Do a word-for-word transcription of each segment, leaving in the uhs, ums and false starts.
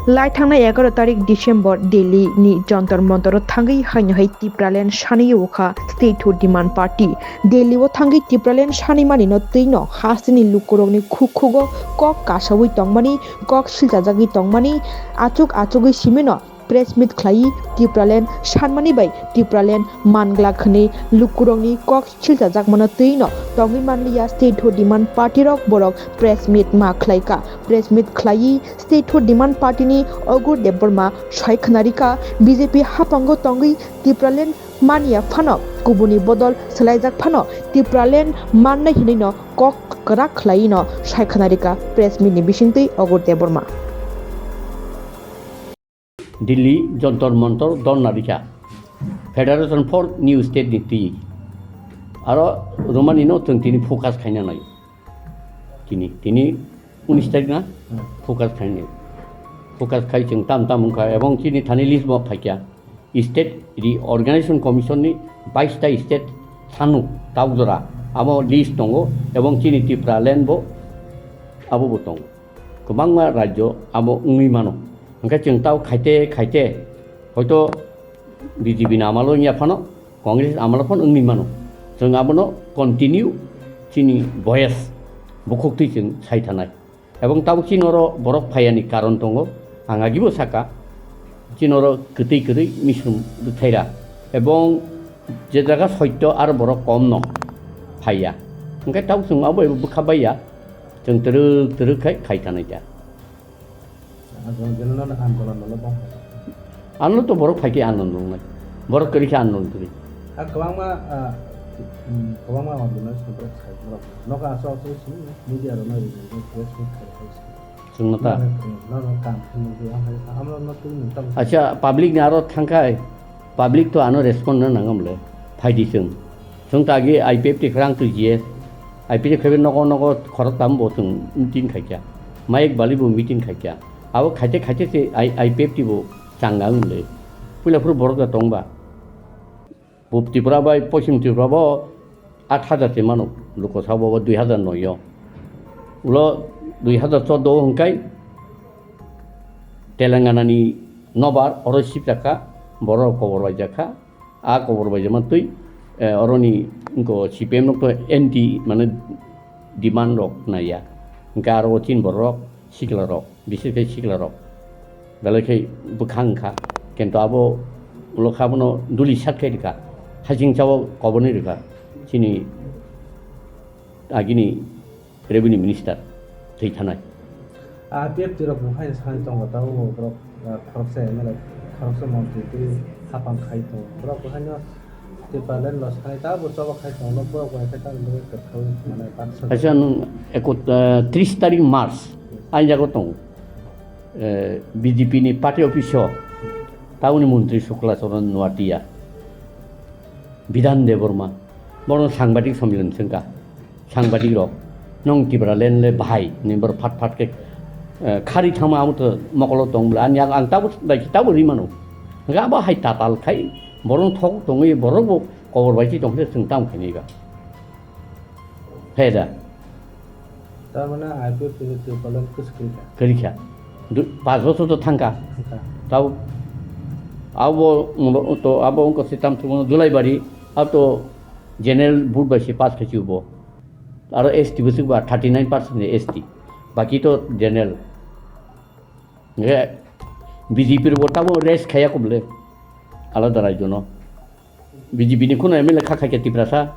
Lai thangnai egaroh tarik December Delhi ni Jantar Mantar o thangwi haino hai Tipraland sanwi o kha Statehood Demand Party. Delhi o thangwi Tipraland sanwi mani no twi no hasteni lukurok ni khuk khugo kok kasawi tongmani, kok silchajagwi tongmani, achuk achugwi simi no press meet khlaiwi Tipraland sanmani bai Tipraland manglak hwnwi lukurokni kok silchajakmano twi no tongwi manliya Statehood Demand Party rok borok press meet ma khlaika. Press meet khlaiwi Statehood Demand Party ni Ogur Debbarma sai khwnarika B J P haphango tongwi Tipraland manya phano kubuni bodol swlaijak phano Tipraland mannai hinwi no kok kwrak khlaiwi no sai khwnarika press meet ni bisingtwi Ogur Debbarma. Delhi Jantar Mantar dhorna rikha Federation for New State ni twi. Aro romani no chwng tini focus khaina nai. Tini, tini unis tarik na focus khaina. Focus khai chwng tam tam wngkha ebong chini thani list bo phaikya. State Reorganization Commission ni bais ta state sanu tauk jora abo list tongo ebong chini Tipraland bo abo bo tongo. Kwbangma rajyo abo wngwi mano. Hwnkhe chwng tao khaite khaite hoito B J P ni amalo wngya phano, Congress amalo phano wngwi mano. Chwng abono continue chini voice bukhuktwi chwng sai thanai. Ebong tabuk chini oro borok phaiyani karon tongo, ang agibo saka, chini oro kwtwi kwrwi misum bwthaira. Ebong je jaga soitto aro borok kom no phaiya. Hwnkhe tabuk chwng abo ebo bwkha baiya, chwng twrwk twrwk khai khai thanai da. Ang jeno no andolon no bong. Ano to borok phai khe andolon wngnai. Borok kwrwi khe andolon kwrwi. A kwbangma, ah, mm, kwbangma andolon se borok sai borok. Noka aso aso sini media rok nai rwi press meet khai khai sini. Chwngno ta. Nono kam khe nungwi ang hai amro no twi nung tam. Acha, public ni aro thangkhai. Public to ano respond na nangam le. Phaidi chwng. Chwng ta agi I P F T khrang twi G S. I P F T khaibe nogo nogo khorok tam bo chwng meeting khaikya. Mayek bali bo meeting khaikya. Abo khaite khaite se I-, I P F T bo changa wng le. Puila phuru borok da tong ba. Pub Tripura bai Poschim Tripura bo aat hajar se mano. Luko sabo bo dui hajar noi yo. Ulo dui hajar chordo hwngkai Telangana ni nobar oro sip jakha, borok kobor bai jakha. A kobor bai jama twi, eh, oroni wngko C P M rok to anti mane demand rok naiya. Hwnkhe aro o chini borok sikla rok, bises khe sikla rok. Belai khe bwkha wngkha. Kintu abo ulo kha bono duli sat khai rwkha. Hasing chao koboni rwkha. Chini agini Revenue Minister thwi thanai. A P F T rok bo hai sai tongo, tabuk bo borok, ah, khoroksa M L A, khoroksa montri twi hapang khai tongo. Borok bo haino Tipraland no sai tabuk choba khai tongo, borok bo hai khe tabuk kwthau mane baksa. Kaisa nwng ekot-, ah, tris tarik March ani jago tongo. Eh, B J P ni party office o tabukni montri Shukla Charan Noatia, Bidhan Debbarma, borok sangbadik sommilan swngkha. Sangbadik rok, "Nwng Tipraland le bahai," hinwi borok phat phat khe, eh, khari thangma amo to mokolo tong bwla. Ani ang, ang tabuk, bai tabuk ri mano. Hwnkhe abo hai tatal khai, borok thok tongwi, borok bo kobor bai se tong khe chwng tamo khainai ba. He da. Tar mane I P F T ni Tipraland kwswk kwrwi kha. Kwrwi kha. Du-, panch bochor to thangkha. Thangkha. Tabuk abo, to abo wngkha se tam thwngmano Dulaibari, abo to general vote bai se pass khai chubo. Aro S T bwswk ba thirty nine percent ni S T. Baki to general. Nge B J P rok bo tamo rest khaiya kubole. Alada rajyo no. B J P ni kuno M L A kha khaikha Tiprasa.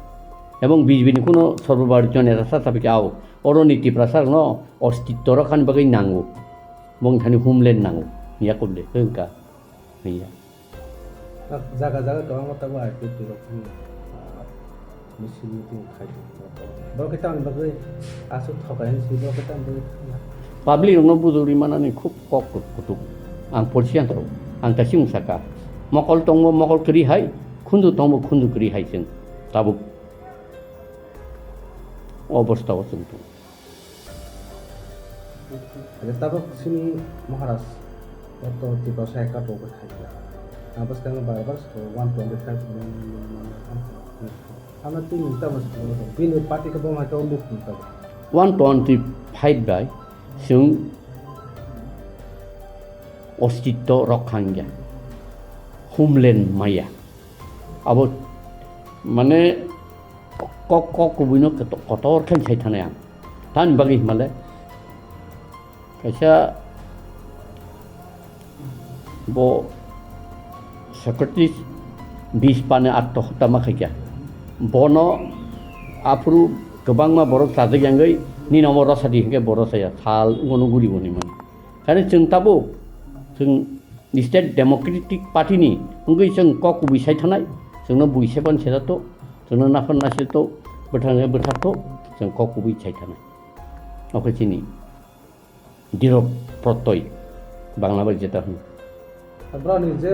Ebong B J P ni kuno Sarbo Bharatiya neta sa sabi kha ao. Oro ni Tiprasa rok no ostitto rok hani bagwi nango. Bong thani homeland nango. Niya kubole. Hwnkha. Hiya. Jaga jaga kwbangma tabuk I P F T rok ni, ah, misil meeting khai tong. Borok khe tamni bagwi aswk thokai hinwi si, borok khe tamni bagwi thangya. Public rokno bujuli manani khub kok kutuk. Ang politician rok, ang ta chimung saka. Mokol tongbo mokol kwrwi hai, khunju tongbo khunju kwrwi hai chwng tabuk obostha o chwng tong. Tabuk sini Maharaj, Doctor Tiprasa Ekta Tobe hai. Ang bwskango bar bar sa one twenty five. Ano tini tamo sa bini party ka bom hai ka muk ni tamo. One twenty five bai sung ostitto rokha wngya, homeland maya. Abo mane kok, kok kubuino koto-, kotor khe sai thanai ang. Tamni bagwi himale kaisa bo Socrates bis pane attohotya ma khaikya. Bono aphuru kwbangma borok chajak yangwi nini omo rosadi hinkhe bo rosaya sal ngono guri bo hinwi mani. Kare chwng tabuk chwng State Democratic Party ni wngwi chwng kok kubui sai thanai, chwngno bui sepan sera to, chwngno napan nasil to, bwthang bwthar to, chwng kok kubui sai thanai. Oke chini diro protoi Bangla bai jeta hwn. Brani je